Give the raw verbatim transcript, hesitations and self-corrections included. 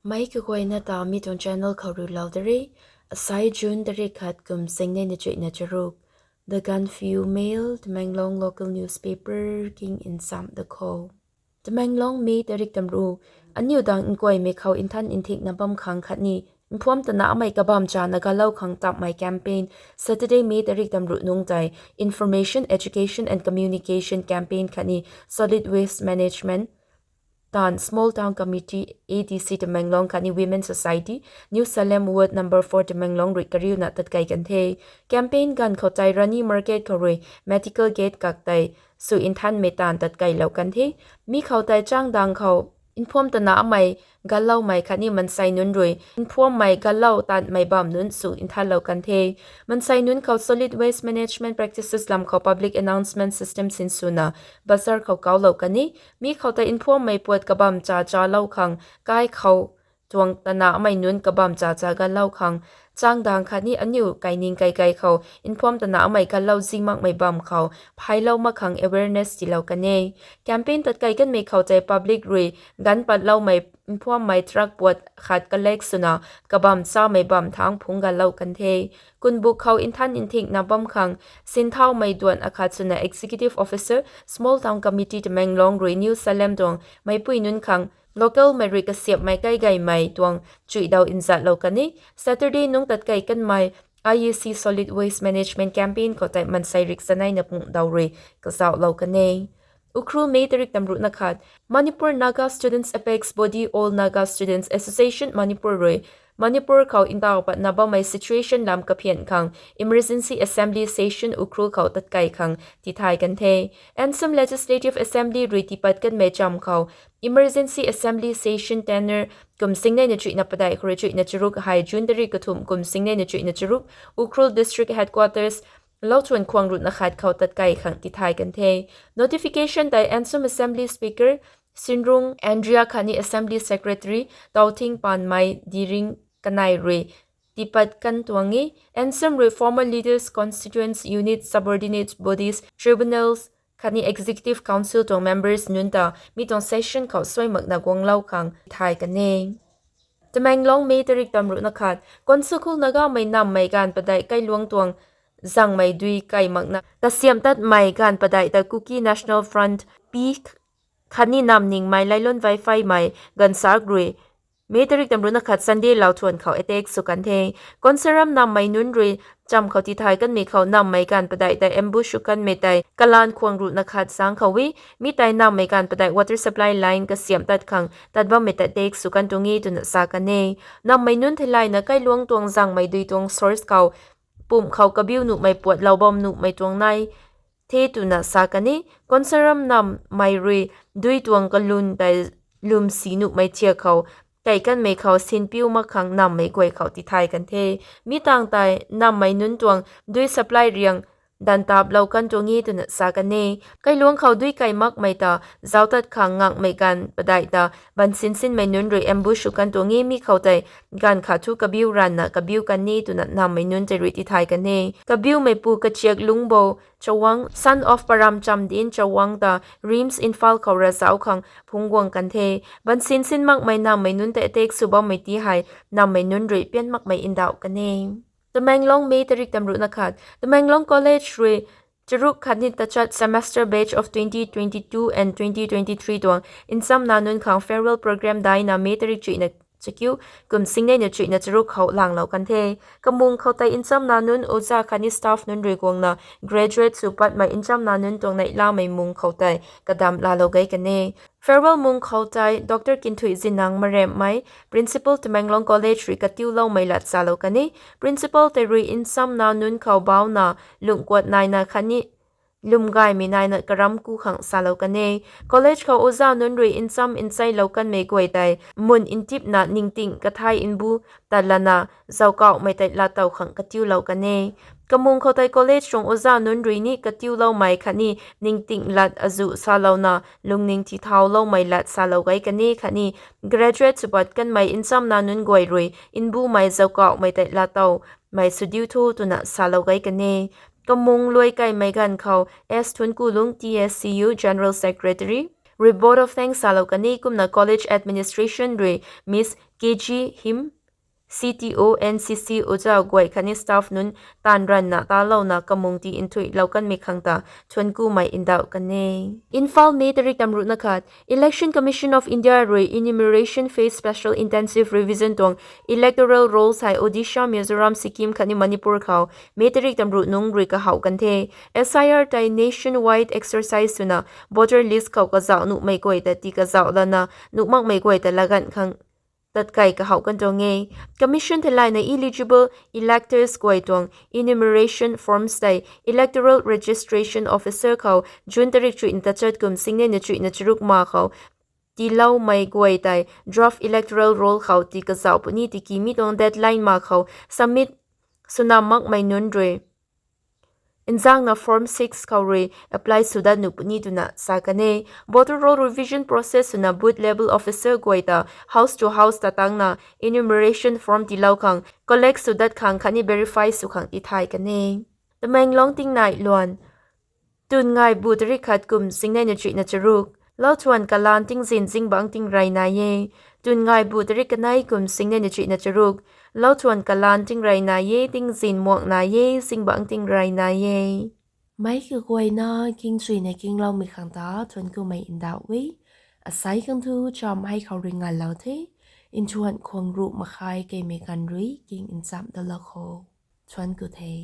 Mei kaguayna ta mi tuang channel khou rui lou de re. Asai June tarik khat kum singnei na chuihna charuk. The Gaanphiu Mail, Tamenglong local newspaper king nsam da khou. Tamenglong, May tarik tamruh. Aniu dang nkuaymei khou nthan nthikna bam khang khatni mphuam tana amei kabam chana galou khang tapmei campaign, Saturday, May tarik tamruh nungc tei Information, Education and Communication Campaign khatni Solid Waste Management taanv Small Town Committee, A D C Tamenglong khatni Women Society, New Salem Ward number four Tamenglong rui kariuna tatkei kan the. Campaign ganv khou tei Rani Market khou rui Medical Gate kak tei sw nthanmei taanv tatkeilou kan the. Mi khou tei changdang khou mphuam tana amei galoumei khatni mansei nunc rui mphuammei galou tanmei bam nunc sw nthanlou kan the. Mansei nunc khou solid waste management practices lam khou public announcement system sinswna bazar khou kaulou kan e. Mi khou tei mphuammei puat kabam cha chalou khang kai khou tuang tana amei nunc kabam cha cha galou khang, changdang khatni aniu kaining kaikai khou mphuam tana amei galou zi makmei bam khou phailou mak khang awareness tiilou kan e. Campaign tatkei kanmei khou tei public rui ganv patloumei mphuammei truck puat khat collect swna kabam chamei bam thangc phungc galou kan the. Kunbuk khou nthan nthikna bam khang sinthaumei duan akhat swna Executive Officer, Small Town Committee Tamenglong rui New Salem tuang meipui nunc khang localmei rui kasiamhmei kaigeimei tuang chuihdau nzatlou kan e. Saturday nungc tatkei kanmei I A C Solid Waste Management Campaign khou tei mansei rik chaneina pungh dau rui kazauhlou kan e. Ukhrul, May tarik tamruhna khat. Manipur Naga Students Apex Body, All Naga Students Association Manipur rui Manipur khou ntaw patna bammei situation lam kaphian khang Emergency Assembly Session Ukhrul khou tatkei khang tithay kan the. Ansem Legislative Assembly rui tiipat kanmei cham khou Emergency Assembly Session tenure kum singneina chuihna padeih khou rui chuihna charuk hei June tarik kathumh kum singneina chuihna charuk Ukhrul District Headquarters Louchun Khuang ruhna khat khou tatkei khang tithay kan the. Notification tei Ansem Assembly Speaker Sinrung Andrea khatni Assembly Secretary Tauthing Panmei Diring kanei rui tiipat kan tuang e. Ansem rui former leaders, constituents, units, subordinate bodies, tribunals khatni Executive Council tuang members nunc ta mi tuang session khou suai makna guanglou khang tithay kan e. Tamenglong, May tarik tamruhna khat. Council khou Nagamei nammei ganv padeih kailuang tuang zangmei dui kai makna kasiamh tatmei ganv padeih ta Kuki National Front P khatni nam ningmei Lailon Vaipheimei ganvsaekc rui May tarik tamruhna khat Sunday Louchun khou attack sw kan the. Council ram nammei nunc rui cham khou tithay kanmei khou nammei ganv padeih tei ambush sw kanmei tei Kalan Khuang ruhna khat zaeng khou e. Mi tei nammei ganv padeih water supply line kasiamh tat khang tat bammei ta attack sw kan tuang e twna sa kan e. Nammei nunc theilayna kailuang tuang zangmei dui tuang source khou pumh khou kabiu nuhmei puat lou bam nuhmei tuang nai the twna sa kan e. Council ram nammei rui dui tuang kalun tei lwmsi nuhmei thiak khou kei kanmei khou sinpiu mak khang nammei guay khou tithay kan the. Mi tangv tei nammei nunc tuang dui supply riang dantaplou kan tuang e twna sa kan e. Kailuang khou dui kai makmei ta zauc tat khang ngakmei ganv padeih ta bansinsinmei nunc rui ambush sw kan tuang e. Mi khou tei ganv khat thu kabiu ranvna kabiu kan e twna nammei nunc tei rui tithay kan e. Kabiumeipu Kachiak Lungbo Chawang, son of Param Chamdin Chawang ta RIMS Imphal khou ravzauc khang phungc guang kan the. Bansinsin makmei nammei nunc tei attack sw bammei ti hei nammei nunc rui pian makmei ndauh kan e. Tamenglong, May tarik tamruhna khat. Tamenglong College rui charuk khatni tachat semester batch of twenty twenty-two and twenty twenty-three tuang nchamna nunc khang farewell program daina May tarik chuihna chakiu kum singneina chuihna charuk khou langlou kan the. Kamung khou tei nchamna nunc, oja khatni staff nunc rui guangna graduate sw patmei nchamna nunc tuang neihlamei mung khou tei kadam laalou gei kan e. Farewell mung khou tei Dr Kinthuih Zinang Maremmei, Principal Tamenglong College rui katiuloumei lat salou kan e. Principal tei rui nchamna nunc khou bauna lungkuat naina khatni lwmgaymei naina karam ku khang salou kan e. College khou oja nunc rui ncham ncheilou kanmei guay tei mun ntipna ningting kathai mbu tat lana zaukauhmei tei lat tow khang katiulou kan e. Kamung khou tei college tuang oja nunc rui ni katiuloumei khatni ningting lat azuh salouna lungning tithauloumei lat salou gei kan e khatni graduate sw pat kanmei nchamna nunc guay rui mbumei zaukauhmei tei lat towmei sw diu thu twna salou gei kan e. Kamung luai kaimei ganv khou S Thunkulung, T S C U General Secretary, rui vote of thanks salou kan e. Kumna college administration rui Miss K G Him, C T O, N C C oja guay khatni staff nunc taanv ranvna talouna kamung ti nthuilou kanmei khang ta thuanckumei ndauh kan e. Imphal, May tarik tamruhna khat. Election Commission of India rui enumeration phase special intensive revision tuang electoral rolls hei Odisha, Mizoram, Sikkim khatni Manipur khou May tarik tamruh nungc rui kahouh kan the. S I R tei nationwide exercise swna voter list khou kazauh nuhmei guay ta tii kazauh lana nuh makmei guay ta laganv khang tatkai kahouh kan tuang e. Commission theilayna eligible electors guay tuang enumeration forms tei electoral registration officer khou June tarik chuihna tachat kum singneina chuihna charuk ma khou tiiloumei guay tei draft electoral roll khou tii kazauh puni tiki mi tuang deadline ma khou submit swna makmei nunc rui nzangna form six khou rui apply sw dat nuh puni twna sa kan e. Voter roll revision process swna booth level officer guay ta house to house ta tangna enumeration form tiilou khang, collect sw dat khang khatni verify sw khang tithay kan e. Tamenglong tingnai luan. Twn ngai bu tarik khat kum singneina chuihna charuk. Lauthuan kalan tingzin zingbangc tingrey nai e. Twn ngai bu tarik kanei kum singneina chuihna charuk. Lauthuan kalan tingrey nai e, tingzin muang nai e, zingbangc tingrey nai e. Meic kaguayna kingchuina kingloumei khang ta thuanckumei ndauh e. Asei khang thu cham hei khou rui ngalou the. Nthuan khwang ruh makhai keimei ganv rui king nchamh dalou kho. Thuancku the.